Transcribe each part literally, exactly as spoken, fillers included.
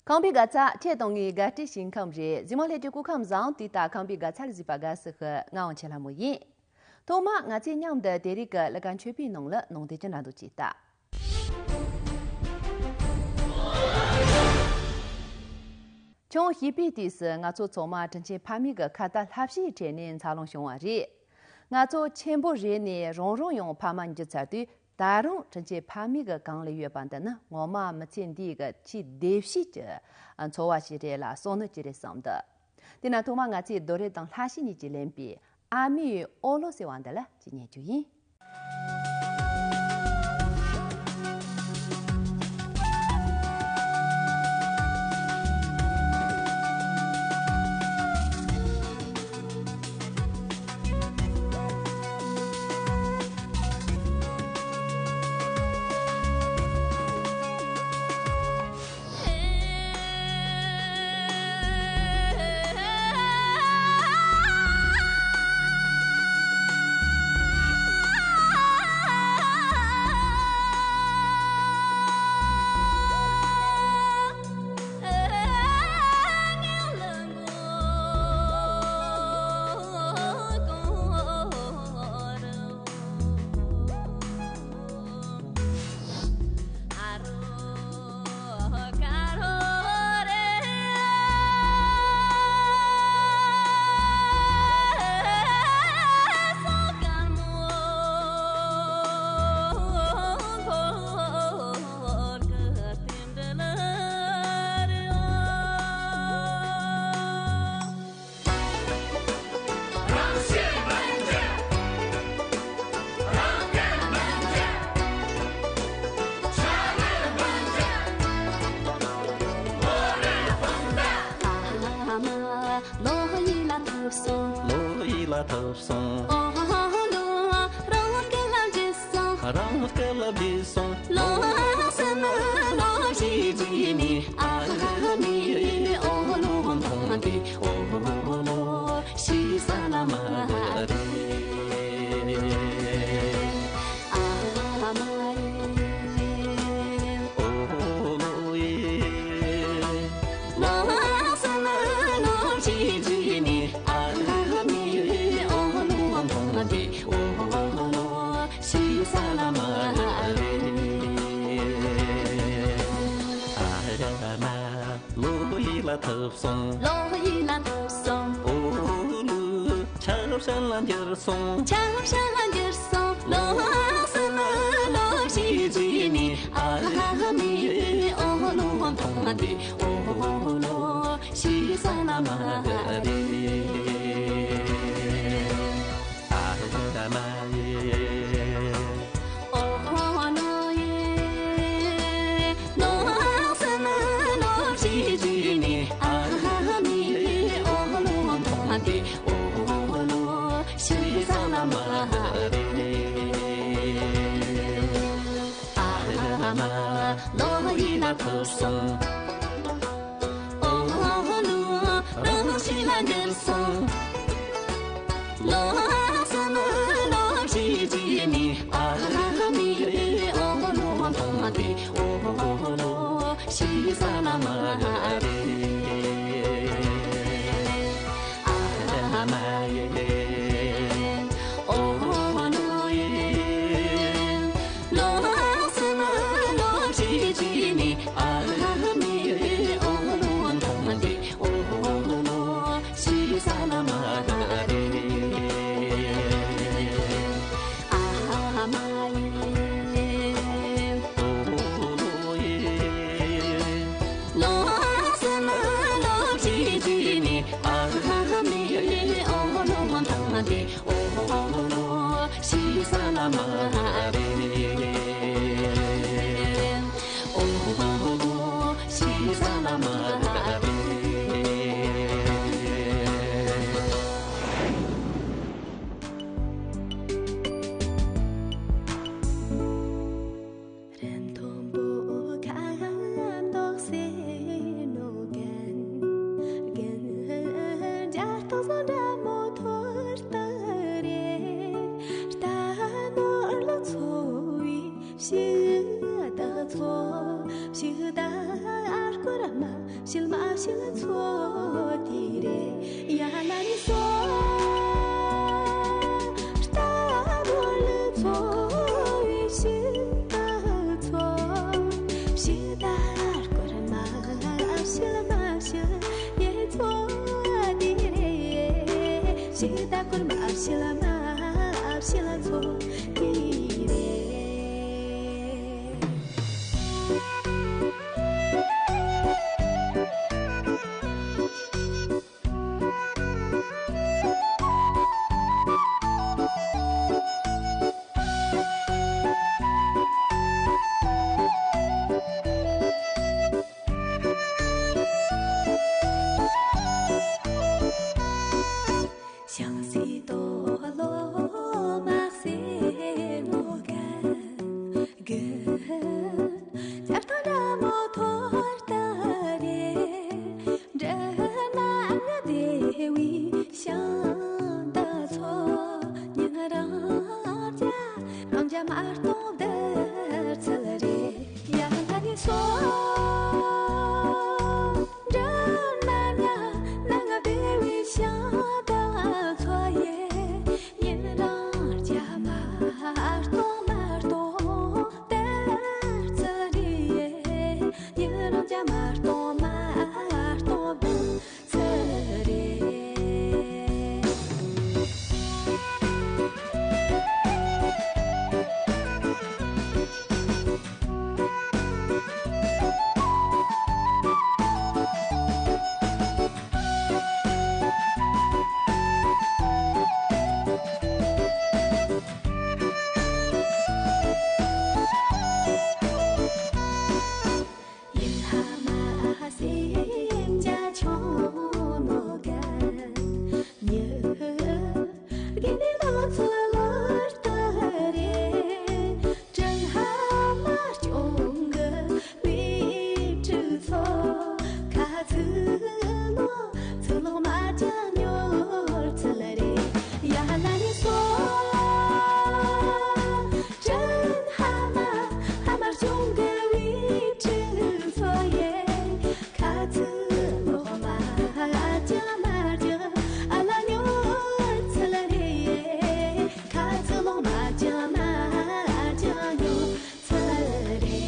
ཁམས་པའི་དགའ་ཚལ་ཁྲེ་ཏོང་ངི་དགའ་སྤྲོའི་ཞིང་ཁམས་རེད། གཟིགས་མོ་ལྷན་རྒྱས་སྐུ་ཁམས་བཟང་། དུས་ད་ཁམས་པའི་དགའ་ཚལ་གཟིགས་པ་དགའ་བསུ་ཞུ། ང་དབང་ཆེན་ལྷ་མོ་ཡིན། ཐོག་མར་ང་ཚོས་མཉམ་དུ་དེ་རིང་གི་ལས་ཀ་མཆོད་པའི་ནང་ལ་ནང་དོན་ཅིག་ན་འདུག་ཅེས་ལྟ། ཆུང་བྱིས་པའི་དུས་སུ་ང་ཚོ་ཚང་མ་དྲིན་ཆེན་ཕ་མའི་གི་ཁ་ཏ་ལྷ་བྱིའི་གྲས་ནས་འཚར་ལོངས་བྱུང་བ་རེད། ང་ཚོ་ཆེན་པོ་རེད་ནས་རང་རང་ཡང་ཕ་མ་འགྱུར་ཚར་དུས། ད་རུང་དྲིན་ཆེན་ཕ་མའི་གི་གངས་ལ་ཡོད་པ་འདི་ནི་ངོ་མ་མི་ཚེ་འདིའི་གི་ཆེས་བདེ་བྱེད་ཀྱི་འཚོ་བ་ཞིག་རེད་ལ་བསམ་མནོ་ཅིག་རེད་བསམ་འདུག་དེས་ན་ཐོག་མར་ང་ཚོས་རྡོ་རི་དང་ལྷ་བྱིའུ་གཉིས་ཀྱིས་ལེན་པའི་ཨ་མའི་འོ་ལོ་ཟེར་བ་འདི་ལ་ཅིག་ཉན་རྒྱུ་ཡིན། ལོ་ཡིད་ལ་ཐུབ་སོང་། ལོ་ཡིད་ལ་ཐུབ་སོང་། ཨོ་ལོ་རང་སྐལ་ལ་བརྗེད་སོང་། རང་སྐལ་ལ་བརྗེད་སོང་། ལོ་སེམས་ལོ་ཞིག་བརྗེད་ནས། ཨ་མའི་འོ་ལོ་མཐོང་དུས། འོ་ལོ་ཞིག་ས་ལ་མ་རེད། ཨ་མ་ཡེ། འོ་ལོ་ཡེ། ལོ་སེམས་ལོ་ཞིག་བརྗེད་ནས། ཨ་མའི་འོ་ལོ་མཐོང་དུས། འོ་ལོ་ཞིག་ས་ལ་མ་རེད། ཨ་མ། ལོ་ཡིད་ལ་ཐུབ་སོང་། ལོ་ཡིད་ལ་ཐུབ་སོང་། འོ་ལུ་ཆགས་ཞེན་ལ་འགྱུར་སོང་། ཆགས་ཞེན་ལ་འགྱུར་སོང་། ལོ་སེམས་ལོ་ཞིག་བརྗེད་ནས། ཨ་མའི་འོ་ལོ་མཐོང་དུས། འོ་ལོ་ཞིག་ས་ལ་མ་རེད། ཨ་མ་ཡེ། འོ་ལོ་ཡེ། ལོ་སེམས་ལོ་ཞིག་བརྗེད་ནས། ཨ་མའི་འོ་ལོ་མཐོང་དུས། འོ་ལོ་ཞིག་ས་ལ་མ་རེད། ཨ་མ། ལོ་ཡིད་ལ་ཐུབ་སོང་། འོ་ལོ་རང་ཞིག་ལ་འགྱུར་སོང་། ལོ་སེམས་ལོ་ཞིག་བརྗེད་ནས། ཨ་མའི་འོ་ལོ་མཐོང་དུས། འོ་ལོ་ཞིག་ས་ལ་མ་རེད། ཨ་མ་ཡེ། འོ་ལོ་ཡེ། ལོ་སེམས་ལོ་ཞིག་བརྗེད་ནས། ཨ་མའི་འོ་ལོ་མཐོང་དུས། འོ་ལོ་ཞིག་ས་ལ་མ་རེད། ཨ་མ་ཡེ། འོ་ལོ་ཡེ། ལོ་སེམས་ལོ་ཞིག་བརྗེད་ནས། ཨ་མའི་འོ་ལོ་མཐོང་དུས། འོ་ལོ་ཞིག་ས་ལ་མ་རེད། འོ་ལོ་ཞིག་ས་ལ་མ་རེད། རིན་མཐོན་པོ་ཁ་དོག་སེར་མོ་རྒན། རྒན། ཤིལ་མ་ཤིལ་མཚོ་དེ་རེད། ཡ་ལ་ནི་སོ། རྟ་བོ་ལུ་ཚོ་བའི་ཤིལ་མ་ཚོ། ཤིལ་དར་སྐོར་མ་ཤིལ་མ་ཤིལ་ཡེ་ཚོ་དེ་རེད། ཤིལ་དར་སྐོར་མ་ཤིལ་མ་ཤིལ་ཚོ་དེ་རེད། ཤིང་སི་ཏོ་ལོ་མ་སེ་མོ་གན་གན། ཇར་ཏོ་ར་མོ་ཐོར་ཏ་རེ། འདྲ་ན་ང་དེ་བི་ཤང་ད་ཚོ། ཉིན་རང་རྒྱ་རང་རྒྱ་མ་གཏོང་བདར་ཚལ་རེ། ཡ་ད་ནི་སོ། འདྲ་ན་ང་ན་ང་དེ་བི་ཤང་ད་ཚོ་ཡེ། ཉིན་རང་རྒྱ་མ་གཏོང་མ་གཏོང་བདར་ཚལ་རེ། ཉིན་རང་རྒྱ་མ་གཏོང་མ་གཏོང་བདར་ཚལ་རེ། ཡིན་ཧ་མ་སེམས་ཅན་ཆུང་ནོ་གན་ཉི། དགེ་འདུན་ལོ་ཚོད་ལོར་ཏ་རེ། ཀྲང་ཧ་མ་སྐྱོང་གི་བི་ཀྲུ་ཚོ། ཁ་ཚུ་ལོ་ཚུ་ལོ་མ་ཅང་ཉོར་ཚལ་རེ། ཡ་ལ་ནི་སོ། ཀྲང་ཧ་མ་ཧ་མ་སྐྱོང་གི་བི་ཀྲུ་ཚོ་ཡེ། ཁ་ཚུ་ལོ་མ་ཅང་མ་ཅང་ཨ་ལ་ཉོར་ཚལ་རེ། ཁ་ཚུ་ལོ་མ་ཅང་མ་ཅང་ཉོར་ཚལ་རེ།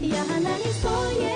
ཡ་ལ་ནི་སོ་ཡེ།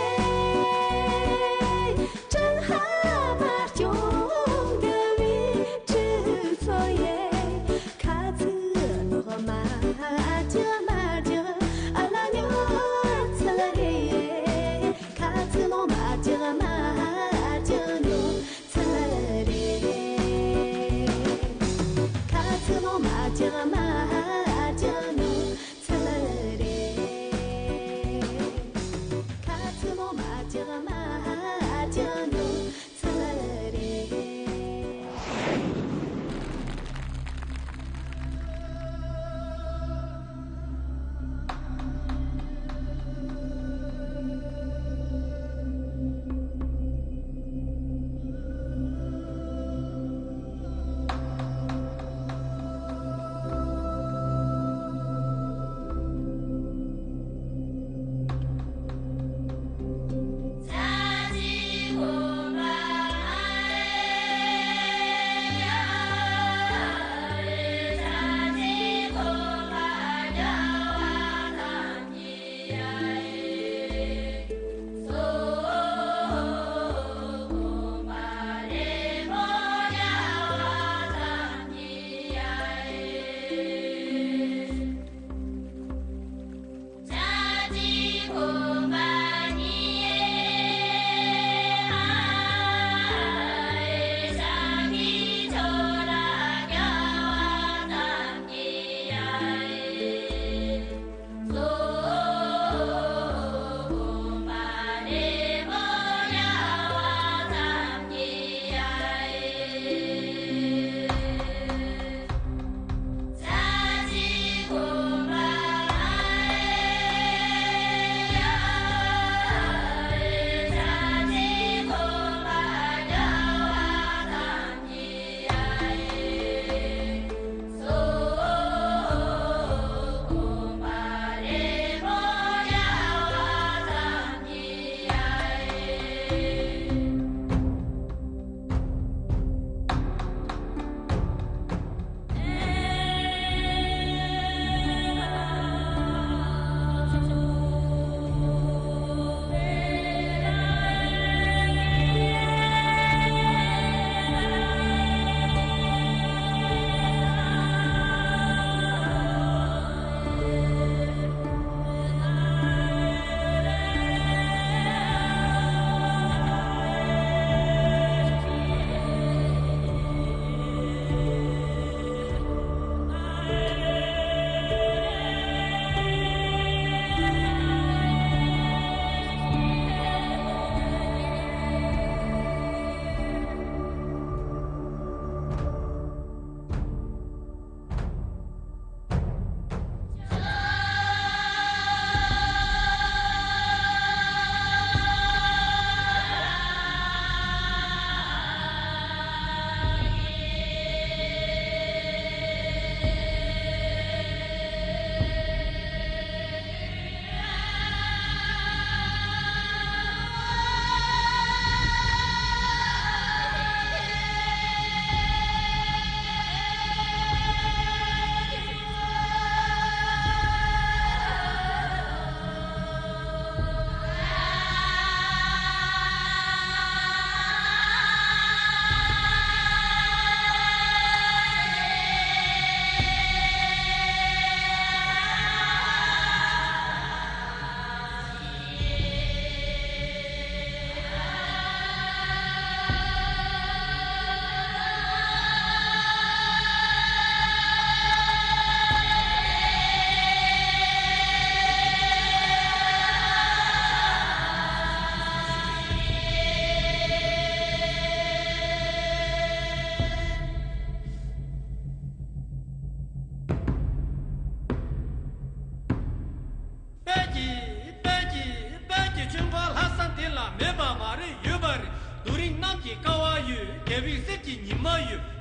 རྒྱལ་བའི་གསེར་གྱི་ཉི་མ་ཡོད།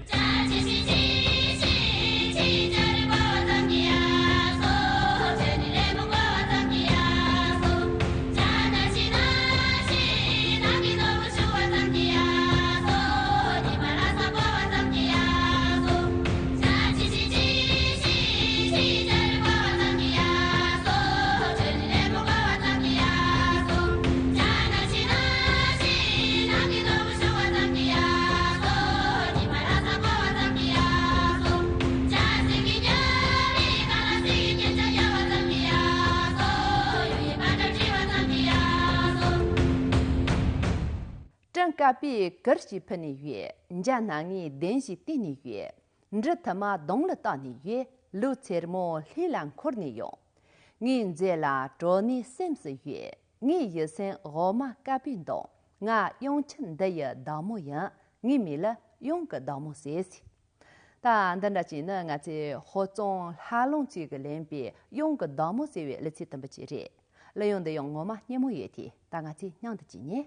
སྤྲིན་དཀར་པོའི་གུར་ཞིག་ཕུབ་ནས་ཡོད། འཇའ་སྣ་ལྔའི་གདན་ཞིག་བཏིང་ནས་ཡོད། འབྲུ་ཐུར་མ་གདོང་ལ་བཏགས་ནས་ཡོད། ལུག་ཚེར་མོ་ལྷས་ལ་འཁུར་ནས་ཡོང་། ངའི་མཛེས་ལ་གྲོ་ནས་སེམས་སུ་ཡོད། ངའི་ཡིད་སེམས་འོ་མ་དཀར་པོས་འདུངས། ང་གཡང་ཆེན་འདི་ཡི་བདག་མོ་ཡིན། ངའི་མིང་ལ་གཡང་གི་བདག་མོ་ཟེར། ད་འདི་འདྲ་ཅིག་ནི་ང་ཚོའི་ཧོར་གཙང་ལྷ་ལུང་ཅིག་གིས་ལེན་པའི་གཡང་གི་བདག་མོ་ཟེར་བའི་གླུ་ཚིག་དུམ་བུ་ཅིག་རེད། གླུ་དབྱངས་འདི་ཡང་ངོ་མ་སྙན་མོ་ཡོད་དེ། ད་ང་ཚོས་སྙིང་དུ་ཅིག་ཉན།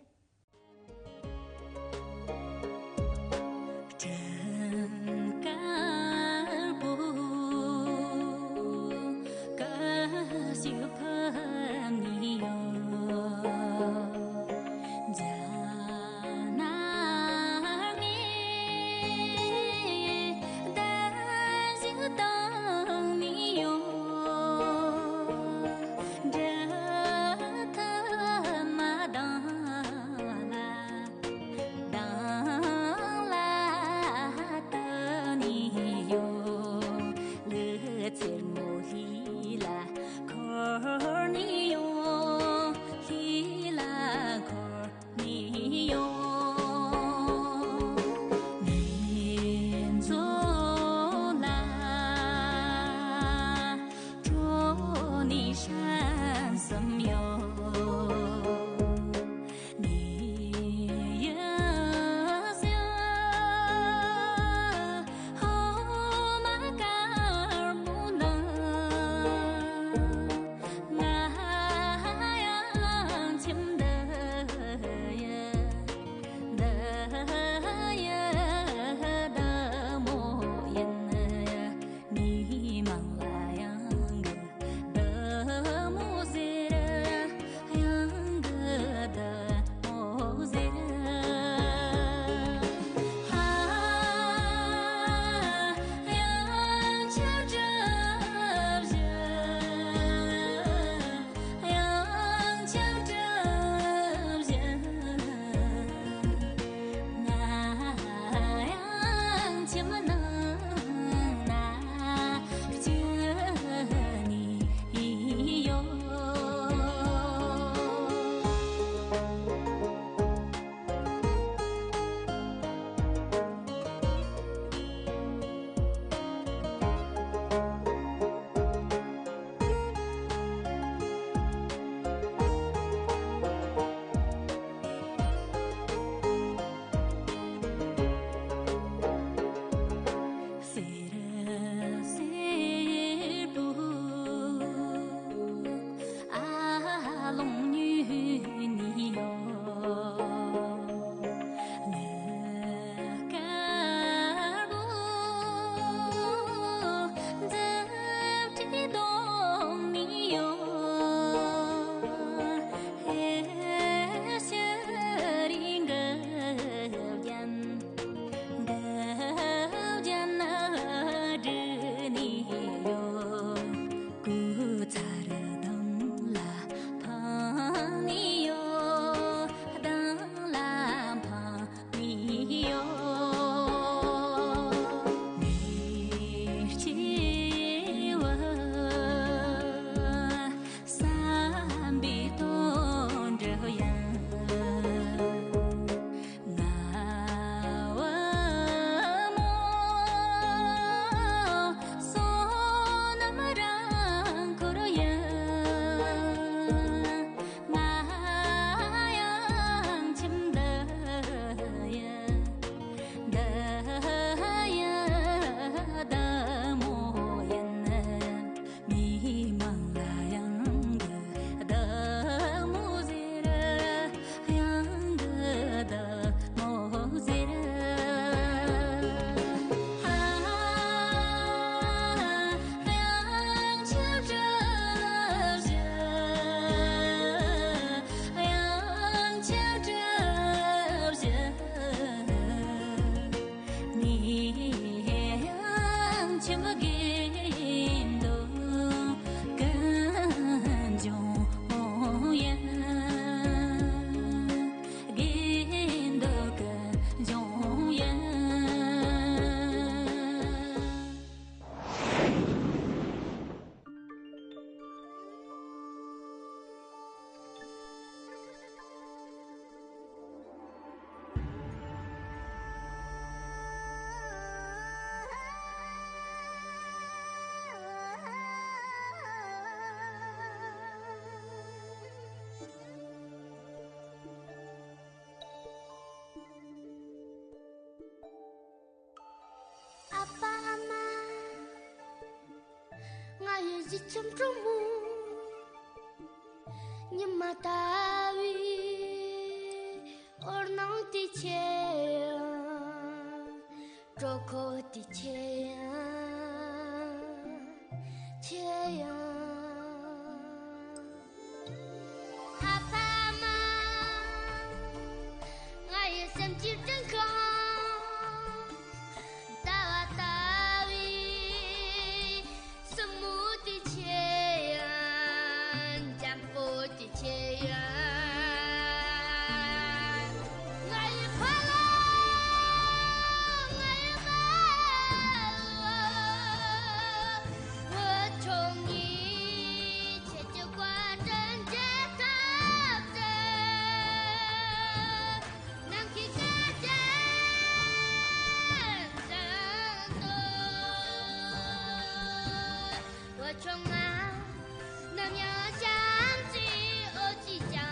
ཆུ་གྲང་མོ། ཉི་མ་ལྟ་བུའི་འོད་སྣང་དེ་ཆེ་ཡང་། དྲོད་ཁོལ་དེ་ཆེ་ཡང་། ཆེ་ཡང་། ཨ་ཕ་ཨ་མ། ང་ཡི་སེམས་ཀྱི་སྤྲིན་ཁང་། ཟླ་བ་ལྟ་བུའི་སྲིན་མོ་དེ་ཆེ་ཡང་། འཇམ་པོ་དེ་ཆེ་ཡང་། ང་ཡི་ཕ་ལོ། ང་ཡི་མ་ལོ། བུ་ཆུང་ངི་ཁྱེད་ཀྱི་བཀའ་དྲིན་རྗེས་ཐབས་བྲལ། ནམ་མཁའི་སྐད་ཅན་བཞིན་དུ། བུ་ཆུང་ང་ནམ་ཡང་བྱམས་བརྩེའི་འོད་ཀྱིས་ཀྱང་།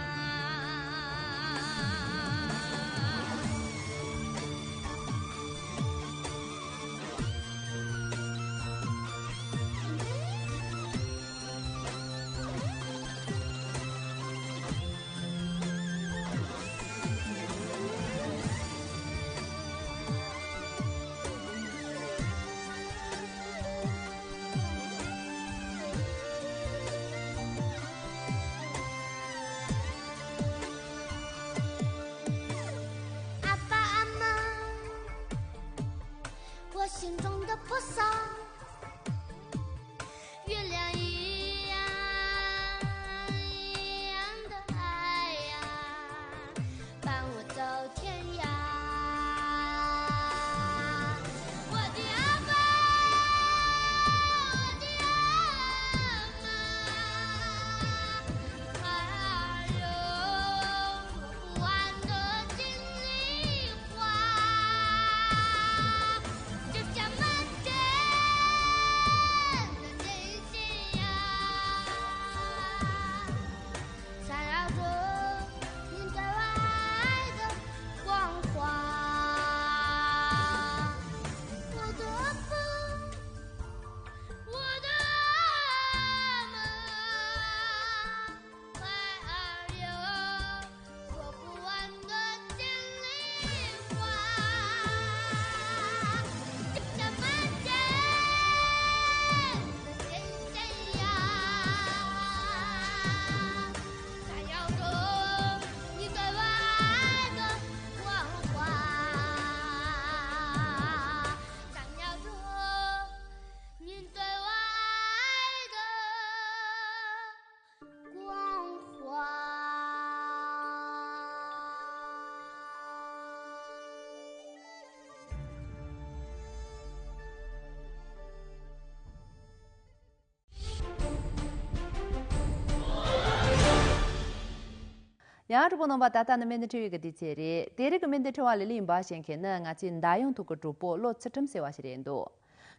ཡང་གྲོགས་པོ་རྣམ་པ། ད་ལྟ་ནི་སྨན་དོན་ཁྲིད་ཡིག་གི་དུས་ཚོད་རེད། དེ་རིང་གི་སྨན་དོན་ཁྲིད་པ་ལ་ལས་ཡིན་པ་ཞིག་མཁན་ནི་ང་ཚོའི་མདའ་ཡང་ཐོག་གི་གྲོགས་པོ་བློ་ཚུལ་ཁྲིམས་ཟེར་བ་ཞིག་རེད་འདུག་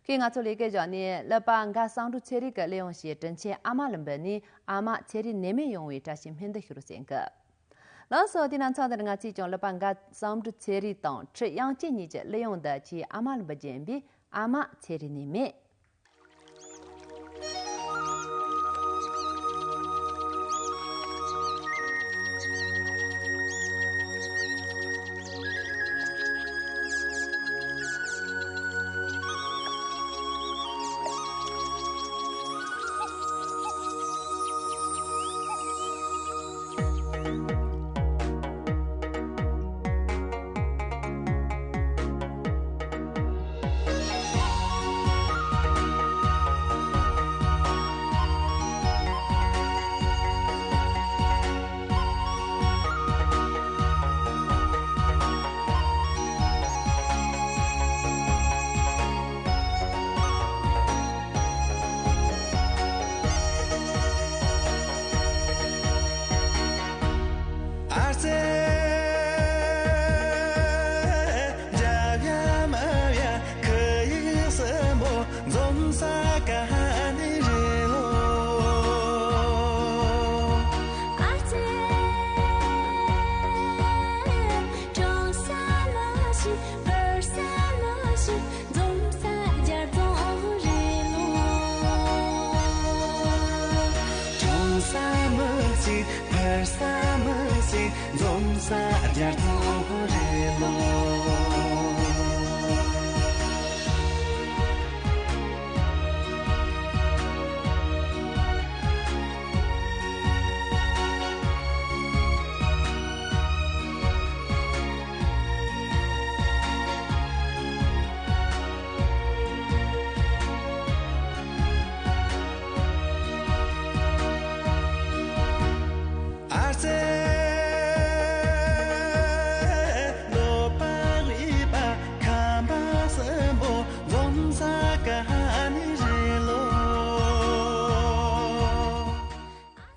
ཁོས་ང་ཚོ་ལས་ཀའི་བཞག་ནས་ཀླད་པ་འགའ་བསམ་གྲུབ་ཚེ་རིང་གི་གླུ་དབྱངས་ཤིག་དྲིན་ཆེན་ཨ་མ་ལ་འབུལ་ནས། ཨ་མ་ཚེ་རིང་ནད་མེད་ཡོང་བའི་བཀྲ་ཤིས་སྨོན་འདུན་ཞུ་རོགས་ཟེར་གི། ལགས་སོ། དེ་ན་མཚམས་འདིར་ང་ཚོས་ཀྱང་ཀླད་པ་འགའ་བསམ་གྲུབ་ཚེ་རིང་དང་ཁྲི་དབྱངས་ཅན་གཉིས་ཀྱི་གླུ་དབྱངས་འདི་ཁྱེད་ཨ་མ་ལ་འབུལ་རྒྱུ་ཡིན་པས། ཨ་མ་ཚེ་རིང་ནད་མེད།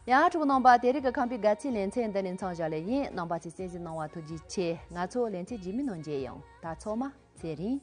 ཡང་གྲོགས་རྣམ་པ། དེ་རིང་གི་ཁམས་པའི་དགའ་ཚལ་ལེ་ཚན་འདི་ནས་མཚམས་བཞག་ལེ་ཡིན། རྣམ་པ་ཚོས་གསན་གཟིགས་གནང་བ་ཐུགས་རྗེ་ཆེ། ང་ཚོ་ལེ་ཚན་རྗེས་མའི་ནང་མཇལ་ཡོང་། ད་ཚང་མ་ཚེ་རིང་།